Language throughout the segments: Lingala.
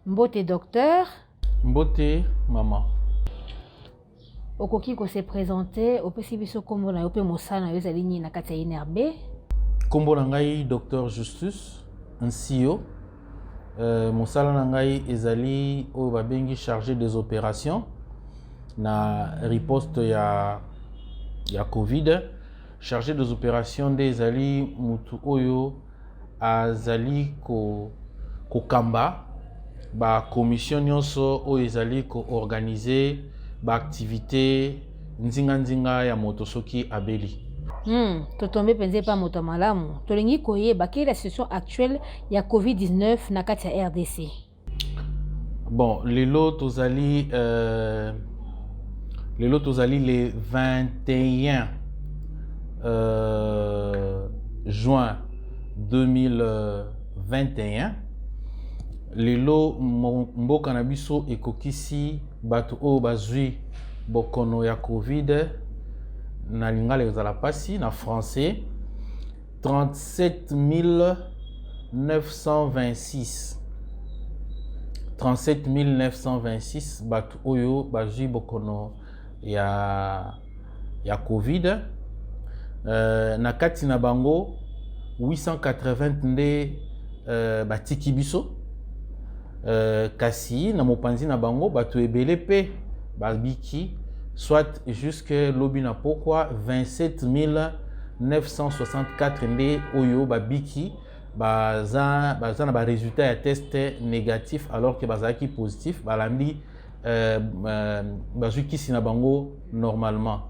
Mbote docteur. Mbote mama. Okoki ko se présenter, opesi biso nkombo na yo mpe mosala na yo ezali nini na kati ya INRB? Nkombo na ngai Docteur Justus Nsio. Mosala na ngai ezali oyo babengi chargé des opérations na riposte ya Covid. Chargé des opérations nde ezali mutu oyo azali kokamba ba commission nyonso oyo ezali koorganiser baactivité nzinga-nzinga ya moto soki abeli. Totombe mpenza epa moto ya malamu. Tolingi koyeba quelle est la situation actuelle ya COVID-19 na kati ya RDC. Bon, lelo tozali le 21 juin 2021. Lelo mboka na biso ekokisi bato oyo bazwi bokono ya Covid, na lingala ezala mpasi, na français 37 926, 37 926 bato oyo bazwi bokono ya Covid. Na kati na bango 880 nde batiki biso, kasi na mopanzi na bango bato ebele mpe babiki, soit jusque lobi na pokwa 27 964 nde oyo babiki, baza na barésultat ya test négatif alors que bazalaki positif. Balandi bazwi kisi na bango normalement,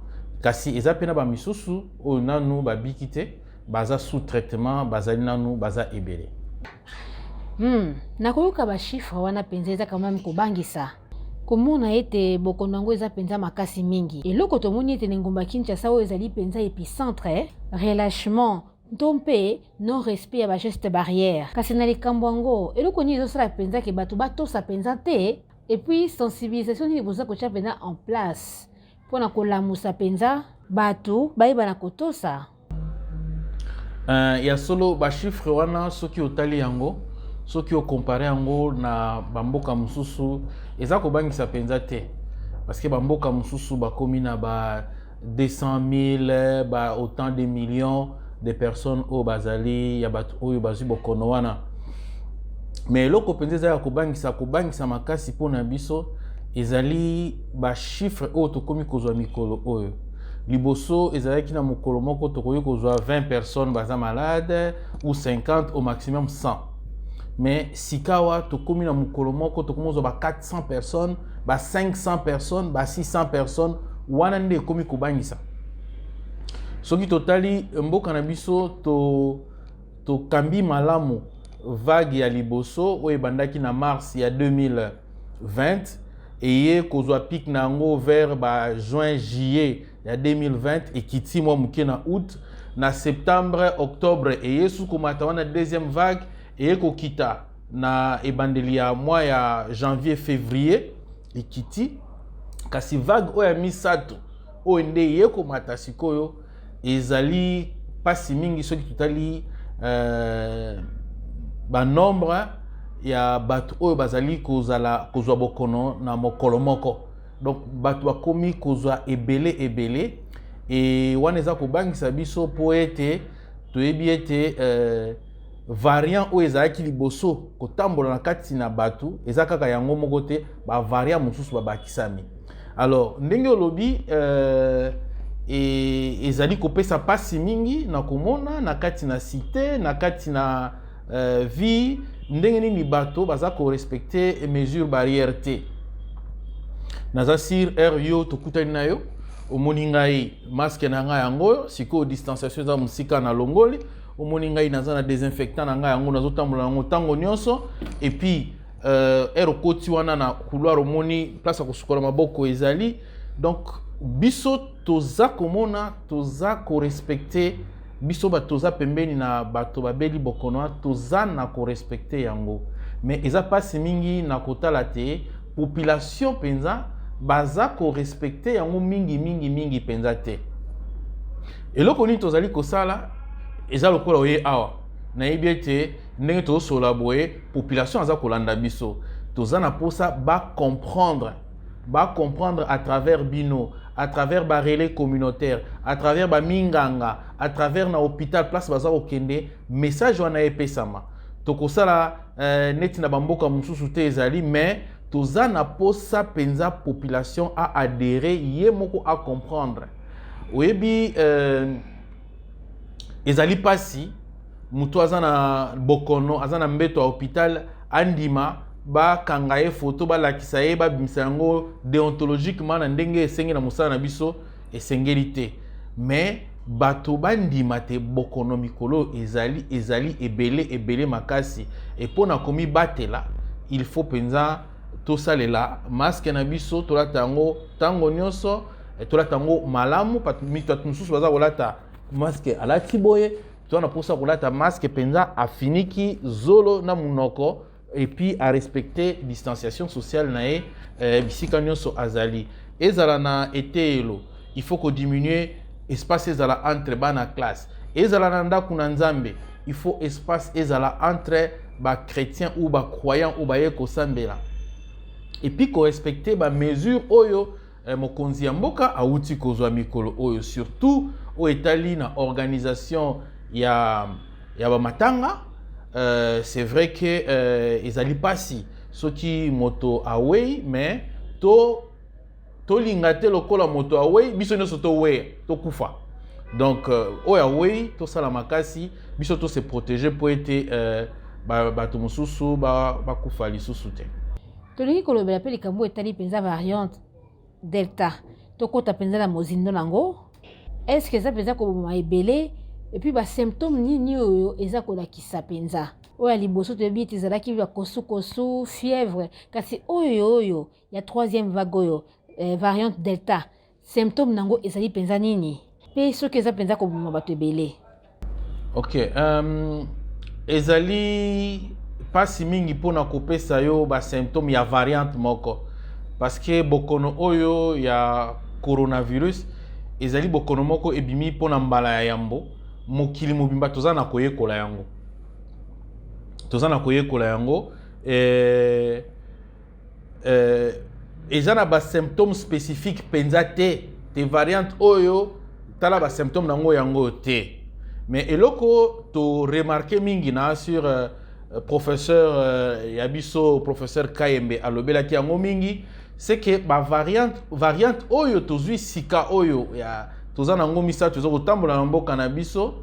kasi eza mpe na bamisusu oyo nanu babiki te, baza sous traitement, bazali nanu, baza ebele. Nakoyoka bachiffre wana mpenza eza quand même kobangisa, komona ete bokono yango eza mpenza makasi mingi. Eloko tomoni ete na engumba Kinshasa oyo ezali mpenza épicentre, relâchement to mpe non respect ya bageste barrière. Kasi na likambo yango, eloko nini ezosala mpenza ke bato batosa mpenza te? Et puis sensibilisation nini boza kotia mpenza en place mpona kolamusa mpenza bato bayeba na kotosa? Ya solo, bachiffre wana, soki otali yango, soki okompare yango na bamboka mosusu, eza kobangisa mpenza te, parce que bamboka mosusu bakomi na ba 200 000, ba autant de millions de personnes oyo bazali ya bato oyo bazwi bokono wana. Mais eloko mpenza eza ya kobangisa, kobangisa makasi mpona biso, ezali bachiffre oyo tokomi kozwa mikolo oyo. Liboso ezalaki na mokolo moko tokoki kozwa 20 personnes baza malade ou 50, au maximum 100, mais sikawa tokomi na mokolo moko tokomi kozwa ba 400 personnes, ba 500 personnes, ba 600 personnes. Wana nde ekomi kobangisa. Soki totali mboka na biso, tokambi malamu vague ya liboso oyo ebandaki na mars ya 2020, eye kozwa pic na yango vers ba juin, juillet ya 2020, ekiti mwa moke na août, na septembre, octobre eye su komata. Wana deuxième vague eye kokita na ebandeli ya mois ya janvier, février, ekiti. Kasi vague oyo ya misato oyo nde eye komata sikoyo, ezali mpasi mingi soki totali banombre ya bato oyo bazali kozala kozwa bokono na mokolo moko. Donc bato bakomi kozwa ebele ebele, e wana eza kobangisa biso mpo ete toyebi ete variant oyo ezalaki liboso kotambola na kati na bato eza kaka yango moko te, bavariant mosusu babakisami. Alors ndenge olobi, ezali kopesa mpasi mingi na komona na kati na cité, na kati na vie, ndenge nini bato baza korespecte mesure barrière te. Naza sur aire yo tokutani na yo, omoni ngai masque na ngai yango oyo. Sikoyo distanciation eza mosika, na longoli. Omoni ngai naza na désinfectant na ngai yango, nazotambola yango ntango nyonso. Et puis heure okoti wana na couloir, omoni place ya kosukola maboko ezali. Donc biso toza komona, toza korespecte, biso bato toza pembeni na bato babeli bokono wana, toza na korespecte yango. Mais eza mpasi mingi na kotala te population mpenza baza korespecte yango mingi mingi mingi mpenza te. Eloko nini tozali kosala eza lokola oye awa, nayebi ete ndenge tozosola boye, population aza kolanda biso. Toza na mposa bacomprendre, bacomprendre à travers bino, à travers barelais communautaire, à travers baminganga, à travers na hôpital place baza kokende, message wana epesama. Tokosala neti na bamboka mosusu te ezali, mais toza na posa mpenza population aadhérer, ye moko acomprendre. Oyebi, ezali mpasi moto aza na bokono, aza na mbeto ya hôpital, andima bakanga ye foto, balakisa ye, babimisa yango déontologiquement na ndenge esengi na mosala na biso, esengeli te. Mais bato bandima te, bokono mikolo ezali ebele, ebele makasi. E mpo na komibatela, il faut mpenza tosalela masque na biso, tolata yango ntango nyonso, tolata yango malamu. Bato mosusu baza kolata masque alati boye. Toza na mposa kolata masque mpenza afiniki zolo na monoko, et puis arespecte distanciation sociale na ye bisika nyonso azali. Ezala na eteyelo, il faut kodiminue espace ezala entre bana classe. Ezala na ndako na Nzambe, il faut espace ezala entre bachrétien ou bacroyant ou baye kosambela, et puis korespecte bamesure oyo mokonzi ya mboka awuti kozwa mikolo oyo, surtout oyo etali na organisation ya bamatanga. C'est vrai que ezali mpasi soki moto awei, mais to tolinga te lokola moto awei, biso nyonso toweya, tokufa. Donc oyo awei, tosala makasi biso tose protéger mpo ete bato mosusu bakufa lisusu te. Tolingi kolobela mpe likambo etali mpenza variante Delta. Tokɔta mpenza na mozindo nango. Est-ce eza mpenza koboma ebele? Et puis basymptôme nini oyo eza kolakisa mpenza? Oyo ya liboso toyebi ete ezalaki bakosukosu, fièvre, kasi oyo ya troisième vague oyo, variante Delta, symptôme nango ezali mpenza nini, mpe soki eza mpenza koboma bato ebele? Ok, ezali mpasi mingi mpona kopesa yo basymptôme ya variante moko, parce que bokono oyo ya coronavirus ezali bokono moko ebimi mpona mbala ya yambo. Mokili mobimba toza na koyekola yango, toza na koyekola yango. Eza na basymptôme spécifique mpenza te te. Variante oyo, tala basymptôme nango, yango te. Mais eloko toremarquer mingi na sur professeur ya biso, professeur Kayembe, alobelaki yango mingi, c'est que bavariante, variante oyo tozwi sika oyo ya toza nango misato eza kotambola na mboka na biso,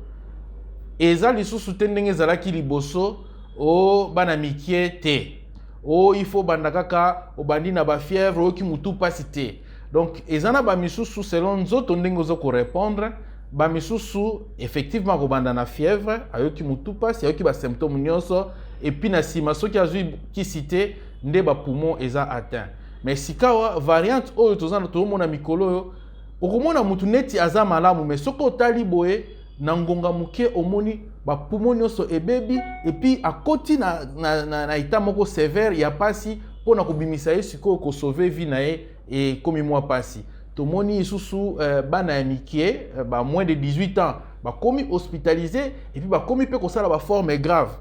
eza lisusu te ndenge ezalaki liboso o bana mike te, o il faut banda kaka obandi na bafièvre, oyoki mutu mpasi te. Donc eza na bamisusu, selon nzoto ndenge oza korépondre, bamisusu effectivement akobanda na fièvre, ayoki mutu mpasi, ayoki basymptôme nyonso, et puis na nsima soki azwi kisi te, nde bapoumon eza atteint. Mais sikawa variante oyo toza tozomona mikolo oyo, okomona mutu neti aza malamu, mais soki otali boye na ngonga moke, omoni bapoumon nyonso ebebi, et puis akoti na état moko sévère ya pasi. Mpona kobimisa ye sikoyo, kosauver vie na ye ekomi mwa pasi. Tomoni lisusu bana ya mike, ba moins de 18 ans, bakomi hospitalisé, et puis bakomi mpe kosala baforme grave.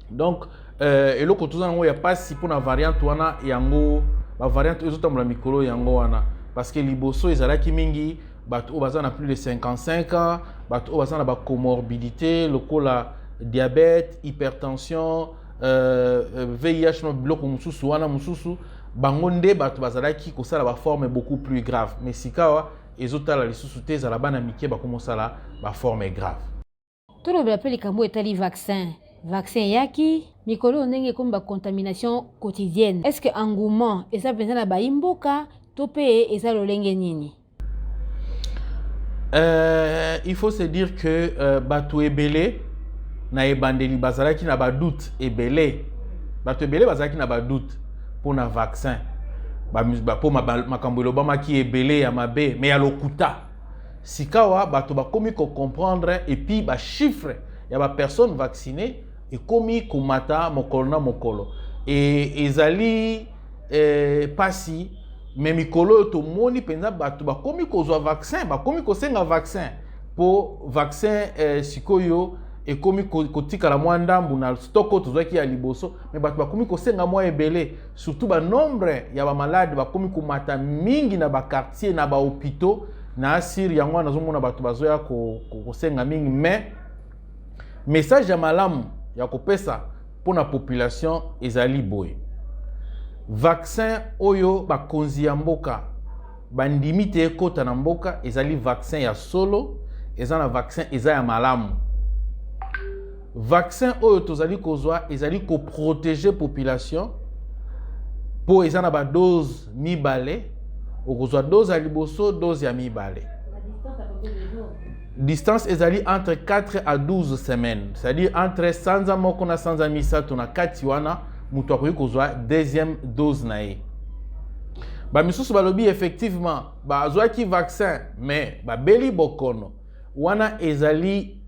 Donc eloko toza nango ya pasi mpona variante wana, yango bavariante oyo ezotambola mikolo yango wana, parce que liboso ezalaki mingi bato oyo baza na plus de 55 ans, bato oyo baza na bacomorbidité lokola diabète, hypertension, VIH na biloko mosusu wana mosusu, bango nde bato bazalaki kosala baforme beaucoup plus grave. Mais sikawa ezotala lisusu te, ezala bana mike, bakomosala baforme grave. Tolobela mpe likambo etali vaccin. Vaccin eyaki mikolo oyo, ndenge ekomi bacontamination quotidienne, est ce que engouement eza mpenza na bayimboka to mpe eza lolenge nini? Il faut se dire que bato ebele na ebandeli bazalaki na badoute ebele. Bato ebele bazalaki na badoute mpona vaccin, mpo makambo elobamaki ebele ya mabe, mais ya lokuta. Sikawa bato bakomi kocomprendre, et puis bachiffre ya bapersone vacciné ekomi komata mokolo na mokolo. E ezali pasi, mais mikolo oyo tomoni mpenza bato bakomi kozwa vaccin, bakomi kosenga vaccin, mpo vaccin sikoyo Ekomi kotikala mwa ndambu na stock oyo tozwaki ya liboso, mais bato bakomi kosenga mwa ebele, surtout banombre ya bamalade bakomi komata mingi na baquartier, na bahôpitaux na asir. Yango wana nazomona bato bazoya kosenga mingi. Mais message ya malamu ya kopesa mpona population ezali boye: vaccin oyo bakonzi ya mboka bandimi te ekɔta na mboka ezali vaccin ya solo, eza na vaccin eza ya malamu. Vaccin oyo tozali kozwa ezali koprotéger population, mpo eza na badose mibale. Okozwa dose ya liboso, dose ya mibale. Distance ezali entre 4 à 12 semaines, c'est-à-dire entre sanza moko na sanza 3. Na kati wana, moto akoki kozwa deuxième dose na ye. Bamisusu balobi effectivement bazwaki vaccin mais babeli bokono wana. Ezali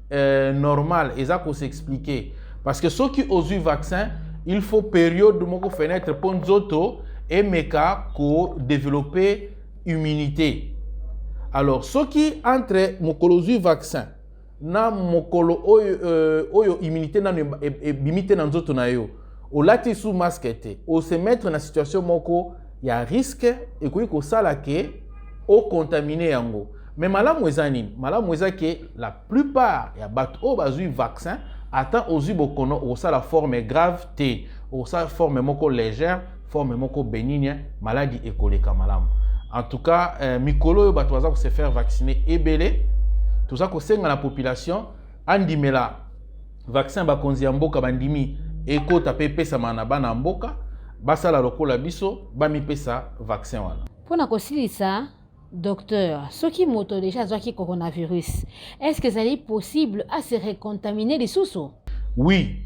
normal, eza kos'expliquer, parce que soki ozwi vaccin, il faut période moko, fenêtre, mpo nzoto emeka kodévelopper immunité. Alors soki entre mokolo ozwi vaccin na mokolo oyo immunité nano ebimi te na nzoto na yo, olati su masque te, ose mettre na situation moko ya risque, ekoki kosala ke ocontaminer yango. Mais malamu eza nini? Malamu eza ke la plupart ya bato oyo bazwi vaccin, ata ozwi bokono, okosala forme grave te, okosala forme moko légère, forme moko bénigne, maladie ekoleka malamu. En tout cas, mikolo oyo bato baza kose faire vacciner ebele. Toza kosenga na population andimela vaccin. Bakonzi ya mboka bandimi ekota mpe epesama na bana ya mboka. Basala lokola biso, bamipesa vaccin wana. Mpona kosilisa, docteur, soki moto déjà azwaki coronavirus, est ce que ezali possible ase recontaminer lisusu? Oui,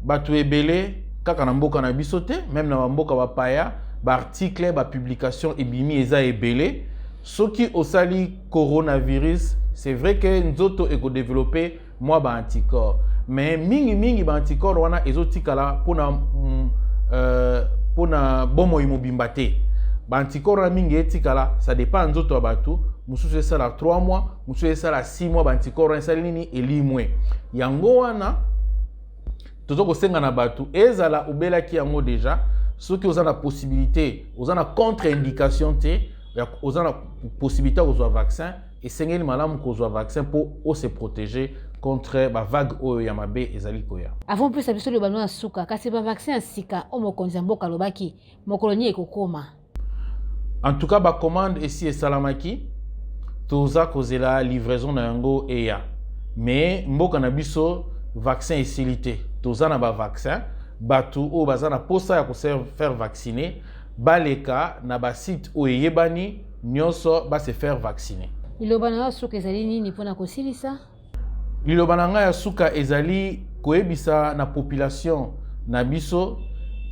bato ebele, kaka na mboka na biso te, même na bamboka bapaya, baarticle, bapublication ebimi, eza ebele. Soki osali coronavirus, c'est vrai que nzoto ekodévelopper mwa baanticorps, mais mingimingi baanticorps wana ezotikala mpona bomoi mobimba te. Baanticorps wana mingi etikala, ça dépend nzoto ya bato. Mosusu esala 3 mois, mosusu esala 6 mois, baanticorps wana esali nini? Elimwe. Yango wana toza kosenga na bato, ezala obelaki yango déjà, soki oza na possibilité, oza na contre indication te, oza na possibilité ya kozwa vaccin, esengeli malamu kozwa vaccin mpo ose protéger contre bavague oyo ya mabe ezali koya. Avant mpesa biso liloba na suka, kasi bavaccin ya sika oyo mokonzi ya mboka alobaki, mokolo nini ekokóma? En tout cas, bacommande esi esalamaki, toza kozela livraison na yango eya. Mais mboka na biso, vaccin esili te, toza na bavaccin. Bato oyo baza na posa ya kose faire vacciner, baleka na basite oyo eyebani nyonso, base faire vacciner. Liloba na yo suka ezali nini mpona kosilisa? Liloba na ngai ya suka ezali koyebisa na population na biso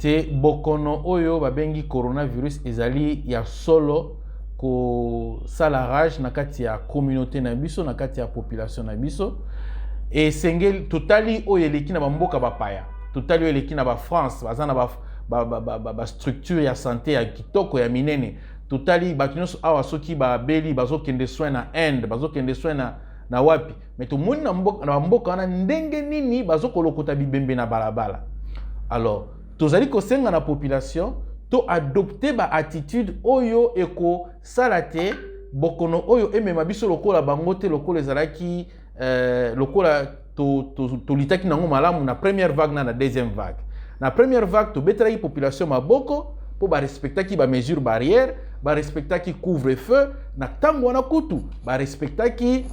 te bokono oyo babengi coronavirus ezali ya solo kosala rage na kati ya communauté na biso, na kati ya population na biso. Esengeli totali oyo eleki na bamboka bapaya, totali oyo eleki na bafrance, baza na bastructure ba ya santé ya kitoko, ya minene. Totali bato nyonso awa, soki babeli, bazokende soin na Inde, bazokende soin na wapi. Mais tomoni na bamboka wana ndenge nini bazokolokota bibembe na balabala. Alors tozali kosenga na population to adopter baattitude oyo ekosala te bokono oyo emema biso lokola bango te, lokola ezalaki lokola tolitaki to nango malamu na première vague na deuxième vague. Na première vague, tobetelaki population maboko mpo barespectaki bamesure barrière, barespectaki couvre feu na ntango wana, kutu barespectaki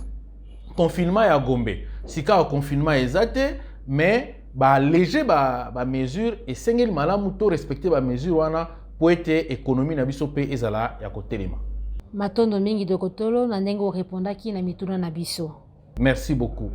confinement ya Gombe. Sika ya confinement eza te, mais baalléger bamesure ba. Esengeli malamu to respecter bamesure wana mpo ete économie na biso mpe ezala ya kotelema. Matondo mingi, dokotolo, na ndenge orépondaki na mituna na biso. Merci beaucoup.